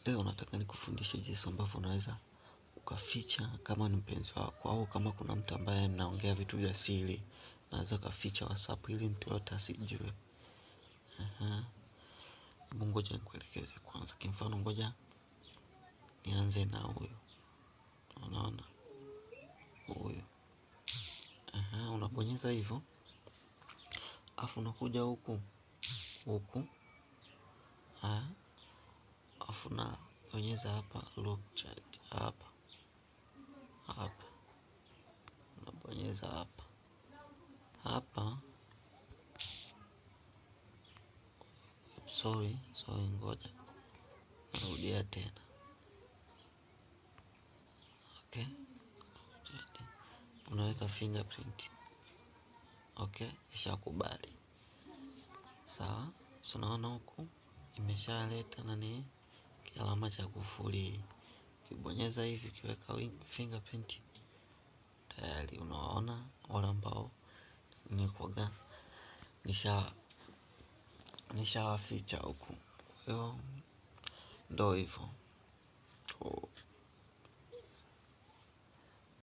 Leo nataka nikufundishe jinsi ambavyo unaweza ukaficha kama ni mpenzi wako au kama kuna mtu ambaye mnaongea vitu vya siri, naweza ukaficha WhatsApp ili mtu yote asijue. Hebu ngoja nikuelekeze kwanza. Kimfano, ngoja nianze na huyu, unaona huyu. Unabonyeza hivyo, afu unakuja huku huku, afu unabonyeza hapa lock chat, hapa hapa, unabonyeza hapa hapa. Sorry, sorry, ngoja narudia tena. Okay, unaweka fingerprint. Okay, ishakubali. Sawa, so naona huku imeshaleta nani kialama cha kufuli. Ukibonyeza hivi ukiweka fingerprint tayari unawaona wale ambao nilikuwaga nishawaficha huku. Kwa hiyo ndo hivyo.